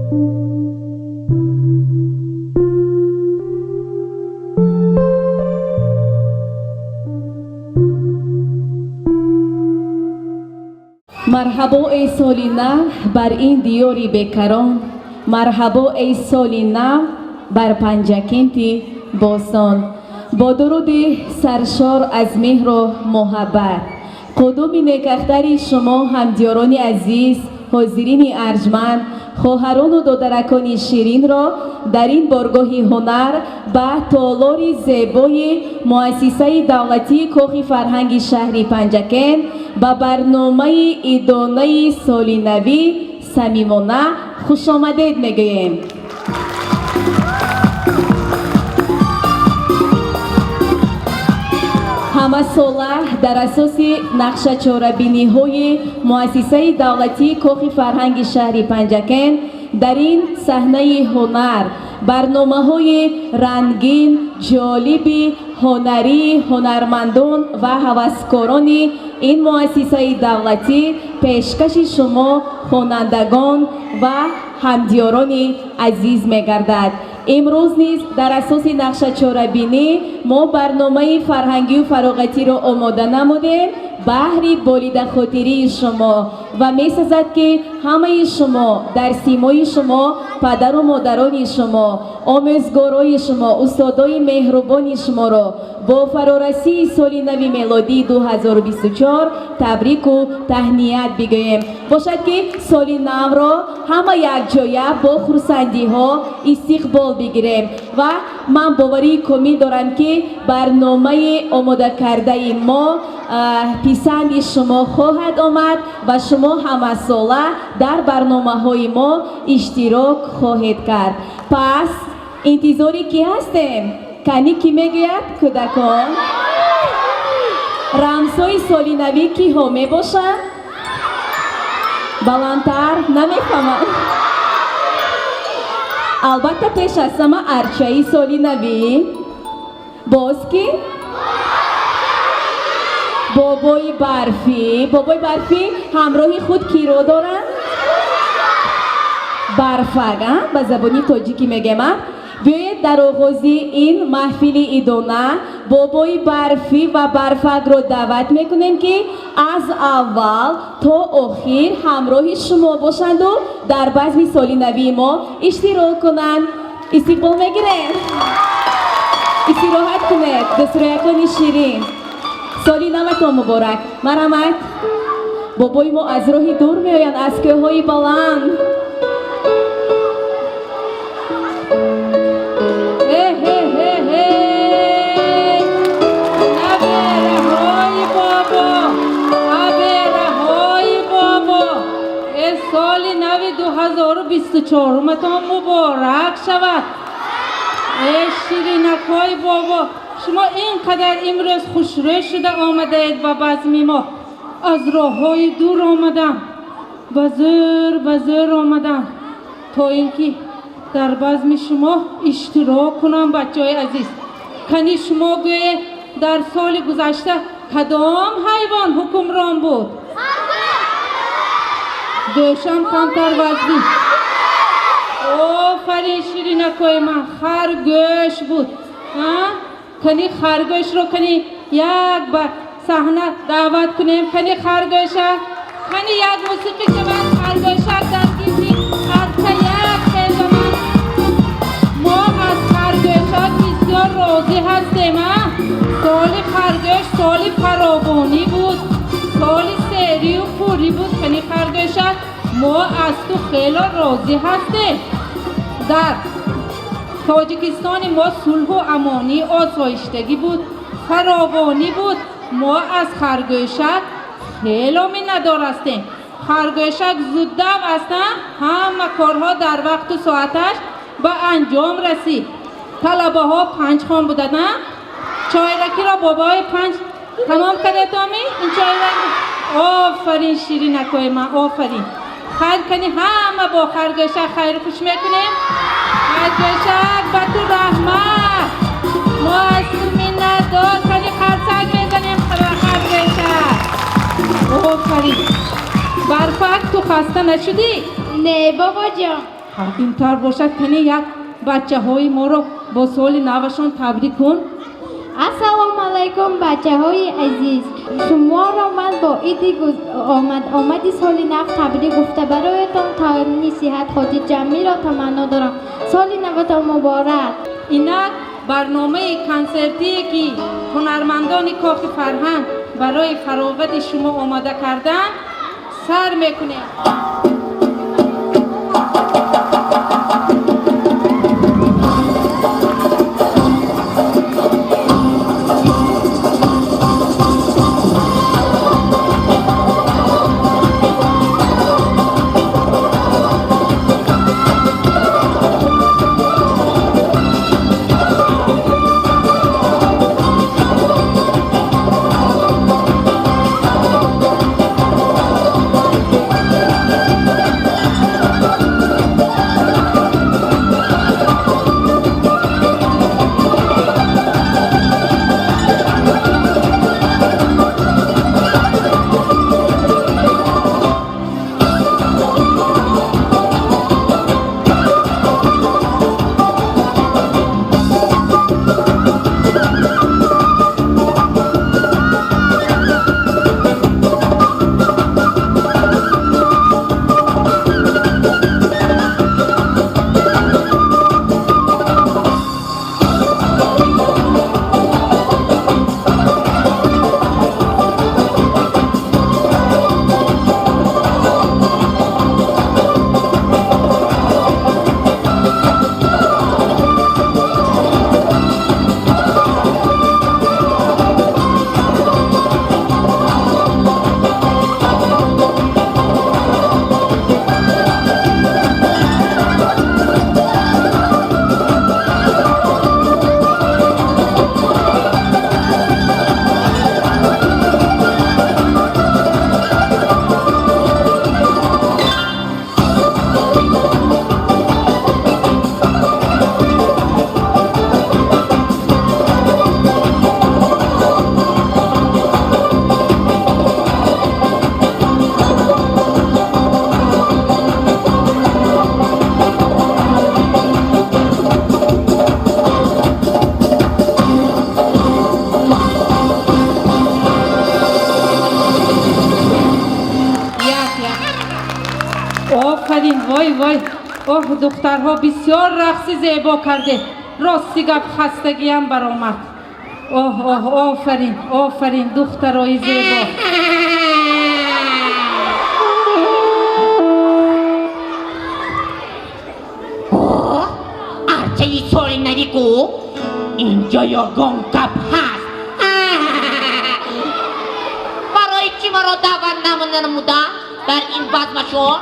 Марҳабо, эй соли нав, бар ин диёри бекарон, марҳабо, эй соли нав, бар Панҷакенти бостон. Бо дуруди саршор аз меҳру муҳаббат қудуми некахтари шумо, ҳамдиёрони азиз, ҳозирини арҷманд, хоҳарону додаракони ширинро дар ин боргоҳи ҳунар ба толори зебои муассисаи давлатии Кохи фарҳанги шаҳри Панҷакент ба барномаи идонаи соли навӣ самимона хушомадед мегӯем. Ҳамасола дар асоси нақшачорабиниҳои муассисаи давлатии Кохи фарҳанги шаҳри Панҷакент дар ин саҳнаи ҳунар барномаҳои рангин, ҷолиби ҳунарии ҳунармандон ва ҳаваскорони ин муассисаи давлатӣ пешкаши шумо, хонандагон ва ҳамдиёрони азиз, мегардад. Имрӯз низ дар асоси нақшачорабинӣ мо барномаи фарҳангию фароғатиро омода намудем баҳри болидахотирии шумо ва месазад, ки ҳамаи шумо, дар симои шумо падару модарони шумо, омӯзгорои шумо, устодои меҳрубони шуморо бо фарорасии соли нави мелодии 2024 табрику таҳният бигӯем. Бошад, ки соли навро ҳама якҷоя бо хурсандиҳо истиқбол бигирем ва ман боварии комил дорам, ки барномаи омодакардаи мо писанди шумо хоҳад омад ва шумо ҳамасола дар барномаҳои мо иштирок хоҳед кард. Пас интизори кӣ ҳастем? Кани, кӣ мегӯяд, кӯдакон? Рамзҳои соли навӣ киҳо мебошанд? Баландтар, намефаҳмам. Албатта, пеш аз ҳама арчаи соли навӣ. Боз кӣ? Бобои барфӣ. Бобои барфӣ ҳамроҳи худ киро доранд? Барфак, а? Ба забони тоҷикӣ мегӯем, а? Биёед, дар оғози ин маҳфили идона бобои барфӣ ва барфакро даъват мекунем, ки аз аввал то охир ҳамроҳи шумо бошанду дар базми соли навии мо иштирок кунанд. Истиқбол мегирем. Истироҳат кунед, дастроякони ширин. Соли наватон муборак! Марҳамат. Бобои мо аз роҳи дур меоянд, аз кӯҳҳои баланд. Э-ҳе-ҳе-ҳей! Набераҳои бобо, набераҳои бобо, э, соли нави 2024-уматон муборак шавад! Э, ширинакҳои бобо, шумо ин қадар имрӯз хушрӯй шуда омадаед ба базми мо. Аз роҳҳои дур омадам, ба зӯр, ба зӯр омадам, то ин ки дар базми шумо иштирок кунам. Бачаҳои азиз, кани шумо гӯед, дар соли гузашта кадом ҳайвон ҳукмрон буд? Гӯшам камтар вазнин. Офарин, ширинакҳои ман, харгӯш буд. Кани харгӯшро, кани як ба саҳна даъват кунем. Кани харгӯша, кани як мусиқӣ шавад. Харгӯшак дар гирди арча як хезонад. Мо аз харгӯшак бисёр розӣ ҳастем, а? Соли харгӯш соли фаровонӣ буд, соли серию пурӣ буд. Кани харгӯшак, мо аз ту хело розӣ ҳастем. Дар Тоҷикистони мо сулҳу амонӣ, осоиштагӣ буд, фаровонӣ буд. Мо аз харгӯшак хело миннатдор ҳастем. Харгӯшак зуддав астанд, ҳама корҳо дар вақту соаташ ба анҷом расид. Талабаҳо панҷ хон буданд, чойракиро бобои панҷ тамом кардетоми ин чойрак. Офарин, ширинакҳои ман, офарин. Хайр, кани ҳама бо харгӯшак хайру хуш мекунем. Харгӯшак, ба ту раҳмат, мо аз ту миннатдор. Кани қарсак мезанем ба харгӯшак. Офарин. Барфак, ту хаста нашудӣ? Не, бобоҷон. Интар бошад, кани як бачаҳои моро бо соли навашон табрик кун. Ассалому алайкум, бачаҳои азиз. Шуморо ман бо иди омади соли нав табрик гуфта, бароятон таманни сиҳат, хотирҷамъиро таманно дорам. Соли наватон муборак. Инак барномаи консертие ки ҳунармандони Кохи Фарҳанг барои фароғати шумо омода карданд, сар мекунем. Офарин, вой вой. Оҳ, духтарҳо бисёр рақси зебо карде. Рости гап, хастагиам баромад. Оҳ, оҳ, офарин, офарин, духтарои зебо. Арчаи соли нави ку инҷо ягон гап ҳаст. Барои чӣ маро даъват намуда дар ин базмашон?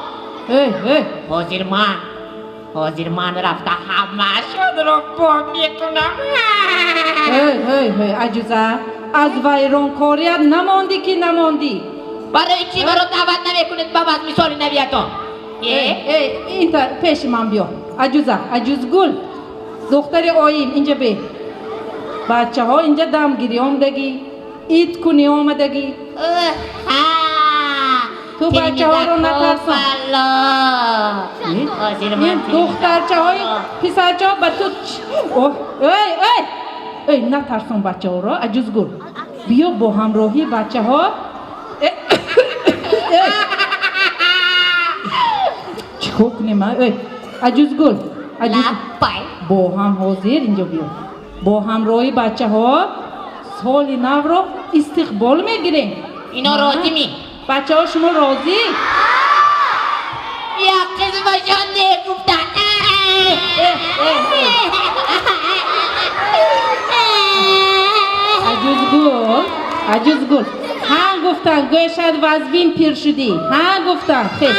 Эй, эй. Ҳозир ман рафта ҳамаашонро бом мекунам. Эй, эй, эй, аҷуза, аз вайронкорият намондӣ ки намондӣ. Барои чӣ маро даъват намекунед ба базми соли навиятон? Эй, эй, инта пеши ман биё. Аҷуза, аҷузгул, духтари оим, инҷа бе. Бачаҳо инҷа дамгирӣ омадагӣ, ид кунӣ омадагӣ. Ту бачаҳоро натарсон. Ин духтарчаҳои писарчаҳо ба ту оҳ, эй, эй, эй, натарсон бачаҳоро, аҷузгул. Биё бо ҳамроҳии бачаҳо. Чӣ кор кунем, а? Эй, аҷузгул, аҷуз. Бо ҳам ҳозир инҷо биё. Бо ҳамроҳии бачаҳо соли навро истиқбол мегирем. Ино розӣ ми? Бачаҳо, шумо розӣ? Як қисмашон негуфтанд. Аҷузгул, аҷузгул, ҳа гуфтанд, гӯшад вазбин пир шудӣ. Ҳа гуфтанд, хел.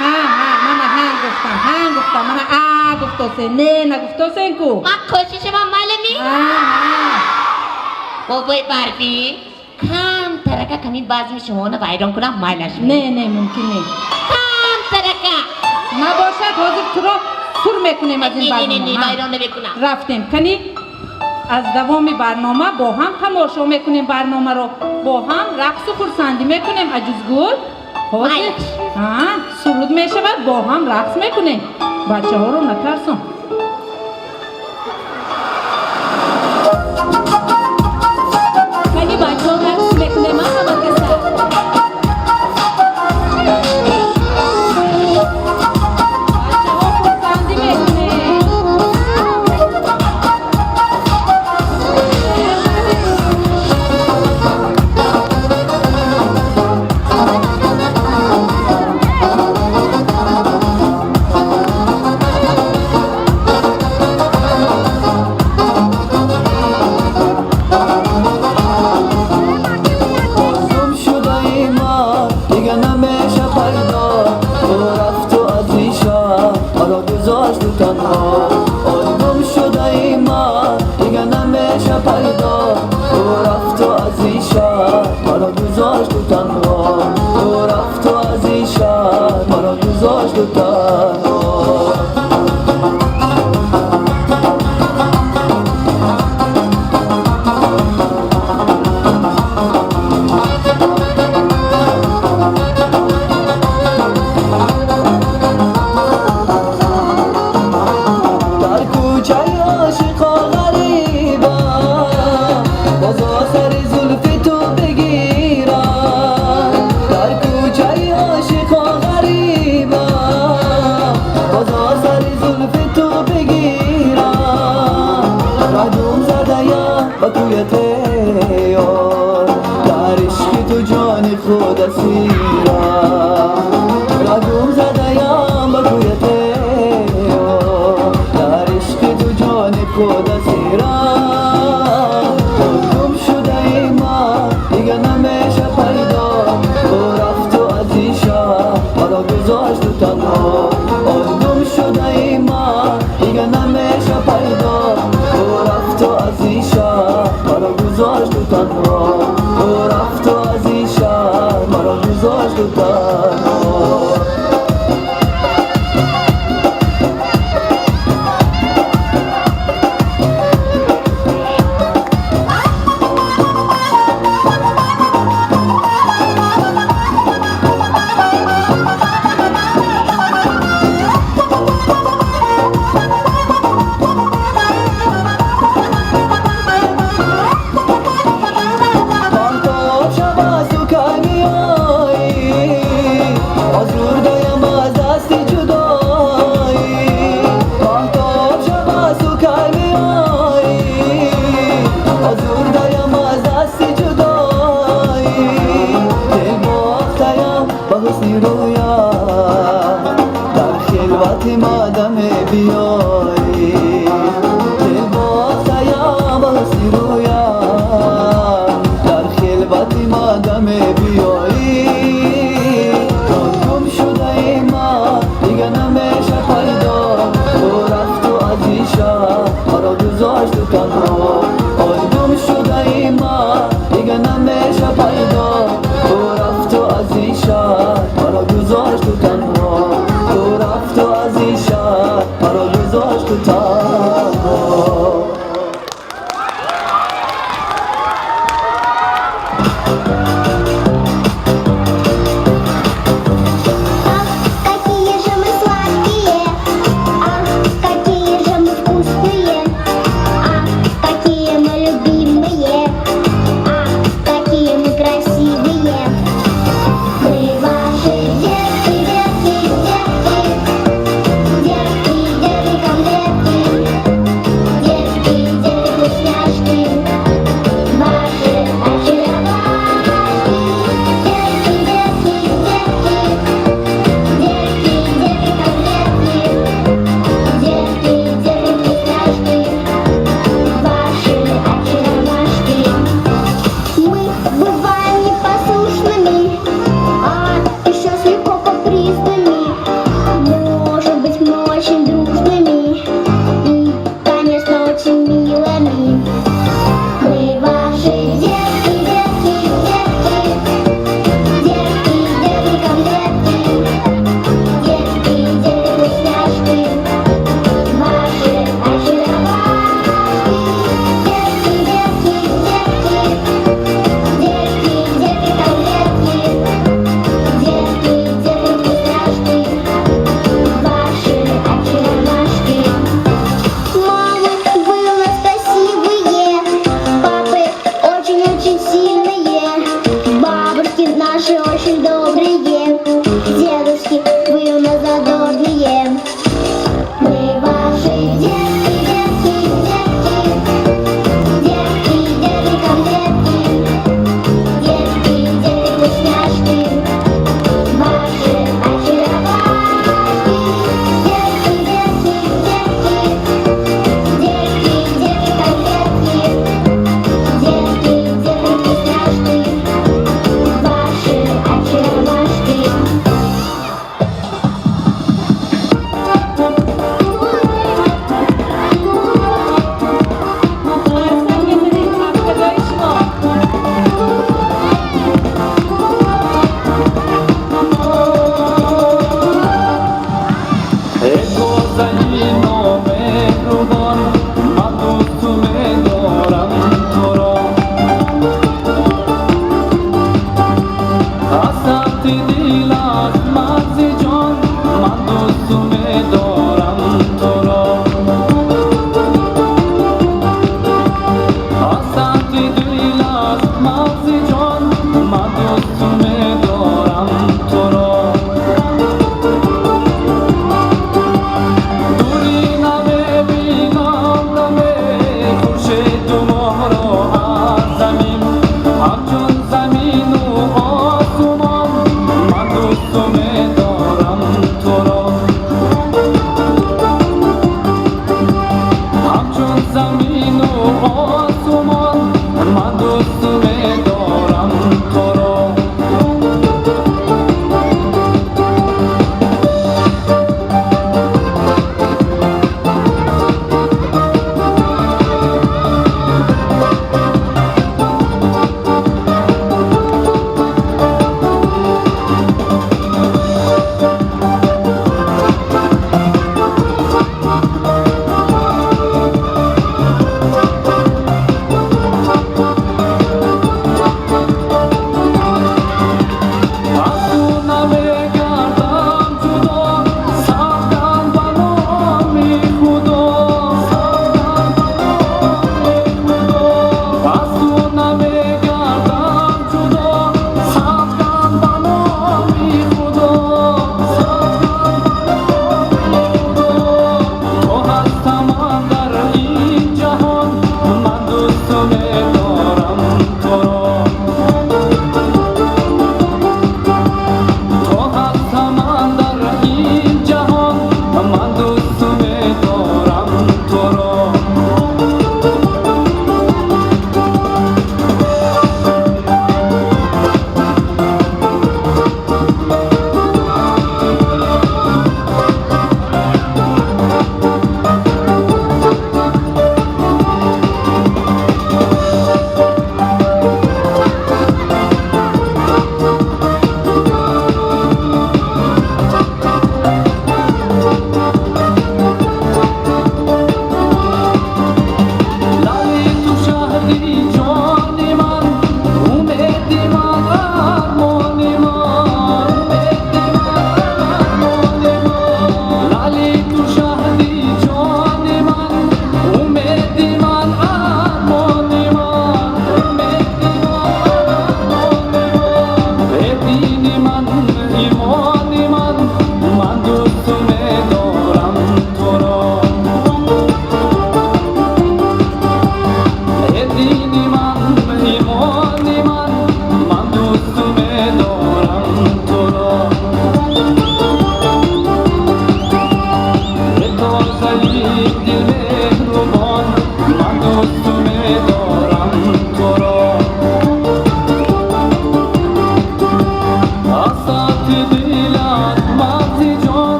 Ҳа, ҳа, мана ҳа гуфтанд, ҳа гуфтанд, мана а гуфтосен, не нагуфтосен ку. Ман кӯшишамам малами? Ҳа, ҳа. Бобои барфӣ, кам тарака ками базми шуморо вайрон кунам майлаш. Не, не, мумкин не. Кам тарака. Набошад, ҳозир туро сур мекунем аз ин Не, не, не, барнома. вайрон намекунам. Рафтем. Кани аз давоми барнома бо ҳам тамошо мекунем барномаро. Бо ҳам рақсу хурсандӣ мекунем, аҷузгул. Ҳозир Майлаш. суруд мешавад, бо ҳам рақс мекунем. Бачаҳоро натарсон. Кани бачаҳо рақс мекунем, ҳама каса. Бачаҳо хурсандӣ мекунем. Гум шудаи ман дига намеша пайдо. Ту рафту аз ин шаҳр маро гузошту танҳо. Ой, гум шудаи ман дига намеша пайдо. Ту рафту аз ин шаҳр маро гузошту танҳо. Ту рафту аз ин шаҳр маро гузошту танҳо. Дар кӯчаи ошиқо ғарибам, боз осари зулфи ту бигирам. Дар кӯчаи ошиқо ғарибам, боз осари зулфи ту бигирам. Раҳ гум задаям ба кӯи ту, дар ишқи ту ҷони худ асирам. Раҳ гум задаям ба кӯи ту, дар ишқи ту ҷони худ асирам. Гум шудаи ман дига намеша пайдо. Ту рафту аз ин шаҳр маро гузошту танҳо. Ой, гум шудаи ман дига намеша пайдо. Ту рафту аз ин шаҳр маро гузошту танҳо. Ту рафту аз ин шаҳр маро гузошту танҳо. Моҳтоб шаб аст ту кай меоӣ, озурдаям аз дасти ҷудоӣ. Моҳтоб шаб аст ту кай меоӣ, озурдаям аз дасти ҷудоӣ. Дил бохтаям ба ҳусни рӯят, дар хилвати мадам биёӣ. Дил бохтаям ба ҳусни рӯят, дар хилвати мадам биёӣ. Гум шудаи ман дига намеша пайдо. Ту рафту аз ин шаҳр маро гузошту танҳо. Ой, гум шудаи ман дига намеша пайдо. Ту рафту аз ин шаҳр маро гузошту танҳо. Ту рафту аз ин шаҳр маро гузошту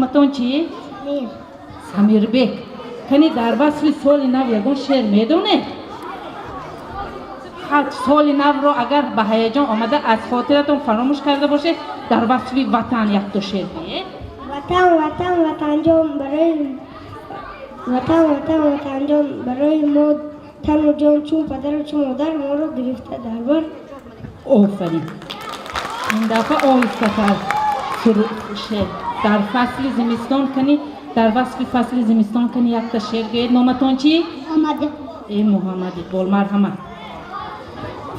Номатон чӣ? Самирбек. Кани, дар васфи соли нав ягон шеър медонед? Соли навро агар ба ҳаяҷон омада аз хотиратон фаромӯш карда бошед, дар васфи ватан якто шеър гӯед. Ватан, ватан, ватанҷон, барои ватан, ватан, ватанҷон, барои мо тану ҷон, чун падару чун модар моро гирифта дар бар. Офарин! Ин дафъа оҳистатар шеър дар фасли зимистон. Кани, дар васфи фасли зимистон кани якта шеър гӯед. Номатон чӣ? Э, Муҳаммад Иқбол, марҳамат.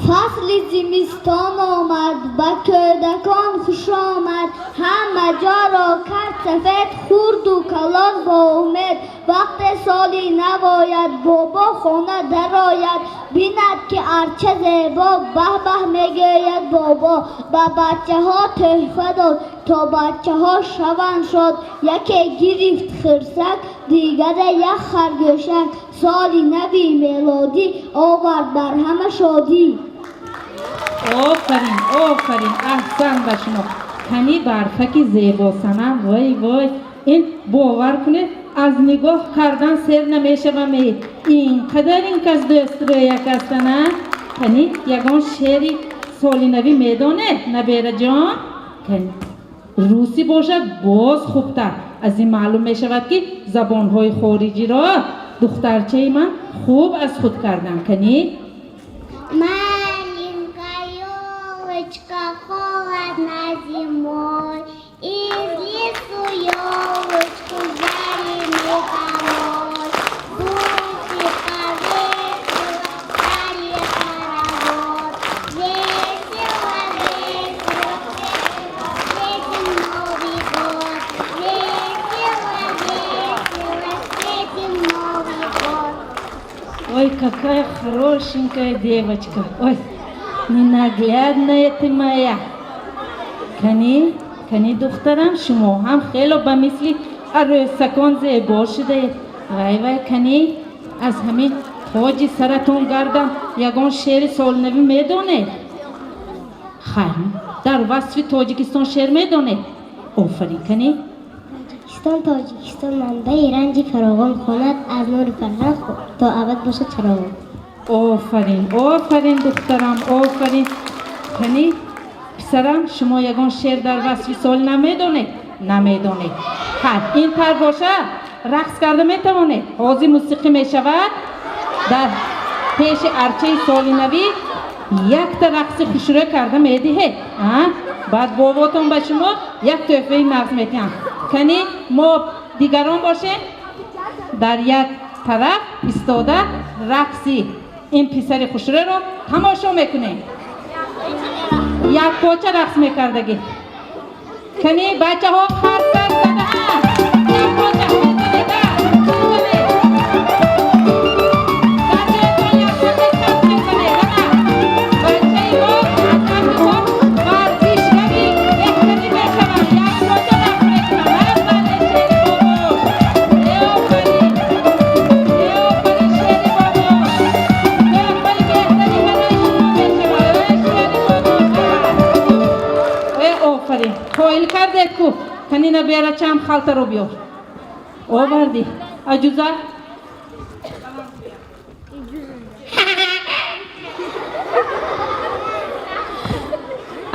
Фасли зимистон омад, ба кӯдакон хуш омад, ҳама ҷоро кард сафед, хурду калон бо умед. Вақте соли нав ояд, бобо хона дарояд, бинад ки арча зебо, баҳ-баҳ мегӯяд бобо. Ба бачаҳо тӯҳфа дод, то бачаҳо шаванд шод. Яке гирифт хирсак, дигаре як харгӯшак. Соли нави мелодӣ овард бар ҳама шодӣ. Офарин, офарин, аҳсан ба шумо. Кани, барфаки зебосанам, вой вой, ин бовар кунед, аз нигоҳ кардан сер намешавам. Ин қадар ин кас дӯстрӯяк ҳастана. Кани, ягон шеъри соли навӣ медонед, набераҷон? Кани, русӣ бошад, боз хубтар. Аз ин маълум мешавад, ки забонҳои хориҷиро духтарчаи ман хуб аз худ кардан. Кани. Маленькая елочка, холодно зимой. Из лесу елочку взяли мы домой. Гуси повесила, стали хоровод. Весело, весело, встретим Новый год. Весело, весело, встретим Новый год. Ой, какая хорошенькая девочка. Ой, ненаглядная ты моя. Кани, кани, духтарам, шумо ҳам хело ба мисли арӯсакон зебо шудаед. Вай вай, кани, аз ҳамин тоҷи саратон гардам, ягон шеъри солнавӣ медонед? Хайр, дар васфи Тоҷикистон шеър медонед? Офарин, кани. Тоҷикистон, Тоҷикистон, манбаи ранҷи фаровон, хонад аз нури фарҳанг, то абад бошад чароғон. Офарин, офарин, духтарам, офарин. Кани, писарам, шумо ягон шеър дар васфи сол намедонед? Намедонед. Хайр, ин тар боша, рақс карда метавонед. Ҳозир мусиқӣ мешавад, дар пеши арчаи соли навӣ якта рақси хушрӯ карда медиҳед, баъд боботон ба шумо як тӯҳфаи нағз метиҳанд. Кани, мо дигарон бошем, дар як тараф истода рақси ин писари хушрӯро тамошо мекунем. Як поча рақс мекардагӣ. Кани, бачаҳо, қарсак зада, як поча мезанед, мезанед. Дар ҷоятон як поча каф мезанед. Ана бачаи мо аз вақти худ варзишгари беҳтарин мешавад. Як поча рақс мекунад. Бале, шери бобо, э офарин, э офарин, шери бобо, тӯҳфаи беҳтарин барои шумо мешавад. Э шери бобо, э офарин, қоил кардед ку. Кани, наберачам, халтаро биёр. Овардӣ, аҷуза?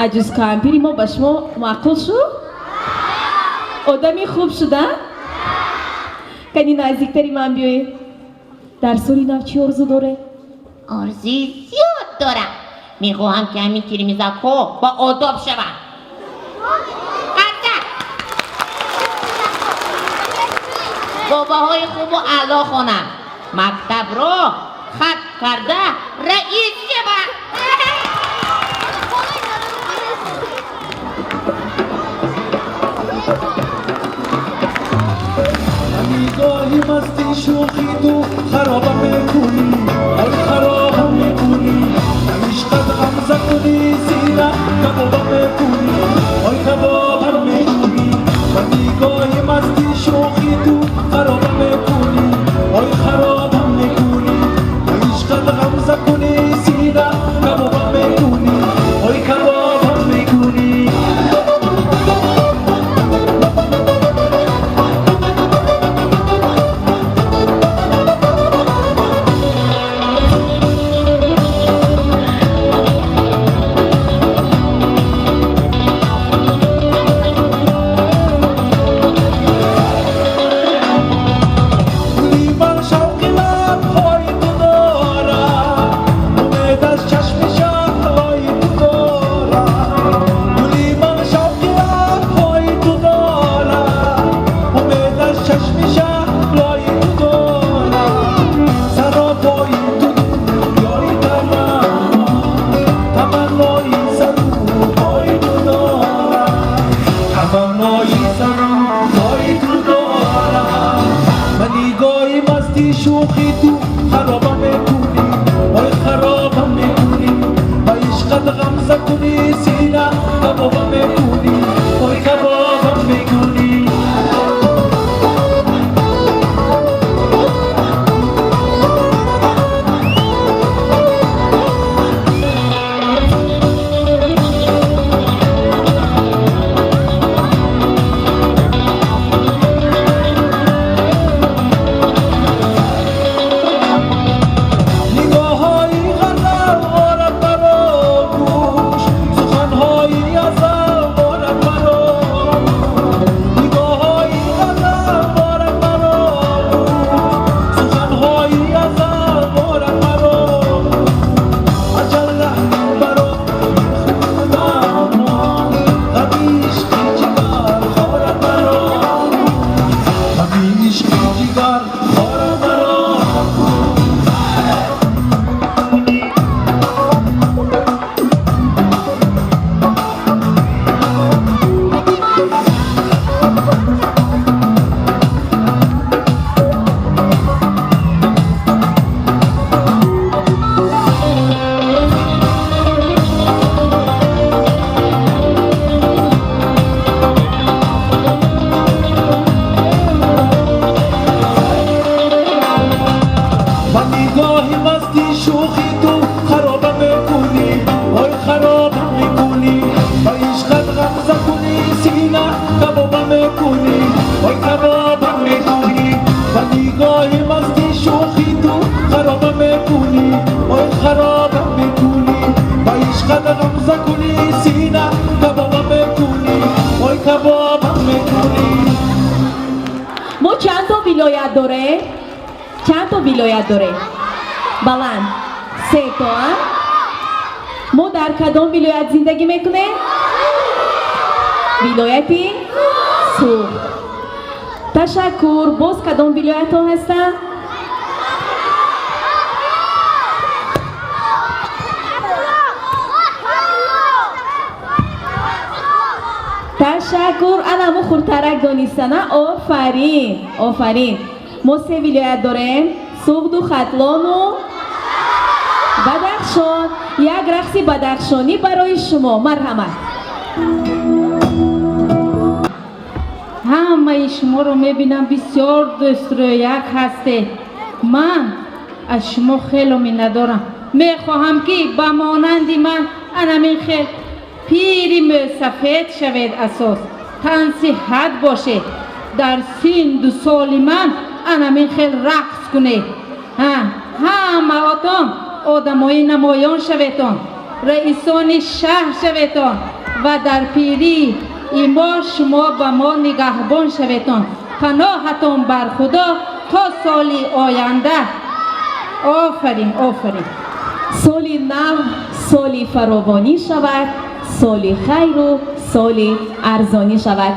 Аҷуз кампири мо ба шумо маъқул шуд? Одами хуб шуда? Кани, наздиктари ман биёед. Дар соли нав чӣ орзу доред? Орзуи зиёд дорам. Мехоҳам, ки ҳамин тирмизакҳо ба одоб шаванд. Қарсак! Бобаҳои хубу аъло хонам, мактабро хат карда раис шавам. Нигоҳи масти шӯхи ту харобам мекунӣ, ой, харобам мекунӣ. Ишқат ғамза кунӣ, сина кабобам мекунӣ, ой, кабобам мекунӣ. Ба нигоҳи масти шӯхи ту харобам мекунӣ, ой, харобам мекунӣ. Ишқат ғамза кунӣ, сина кабобам мекунӣ, ой, кабобам мекунӣ. Ой кабобам мекунӣ, ба нигоҳи масти шӯхи ту харобам мекунӣ, ой харобам мекунӣ, ба ишқат ғамза кунӣ, сина кабобам мекунӣ, ой кабобам мекунӣ. Мо чанд то вилоят дорем? Чанд то вилоят дорем? Баланд. Се то, а? Мо дар кадом вилоят зиндагӣ мекунем? Вилояти Суғд. Ташаккур. Боз кадом вилоятҳо ҳастанд? Ташаккур. Ана мо хурдтарак донистана. Офарин, офарин. Мо се вилоят дорем: Суғду, Хатлону Бадахшон. Як рақси бадахшонӣ барои шумо, марҳамат. Ҳамаи шуморо мебинам, бисёр дӯстрӯяк ҳастед. Ман аз шумо хело миннатдорам. Мехоҳам, ки ба монанди ман анамин хел пири мӯсафед шавед, асос тансиҳат бошед. Дар синду соли ман анамин хел рақс кунед. Ҳамаотон одамои намоён шаветон, раисони шаҳр шаветон ва дар пирии мо шумо ба мо нигаҳбон шаветон. Паноҳатон бар Худо то соли оянда. Офарин, офарин. Соли нав соли фаровонӣ шавад, соли хайру соли арзонӣ шавад.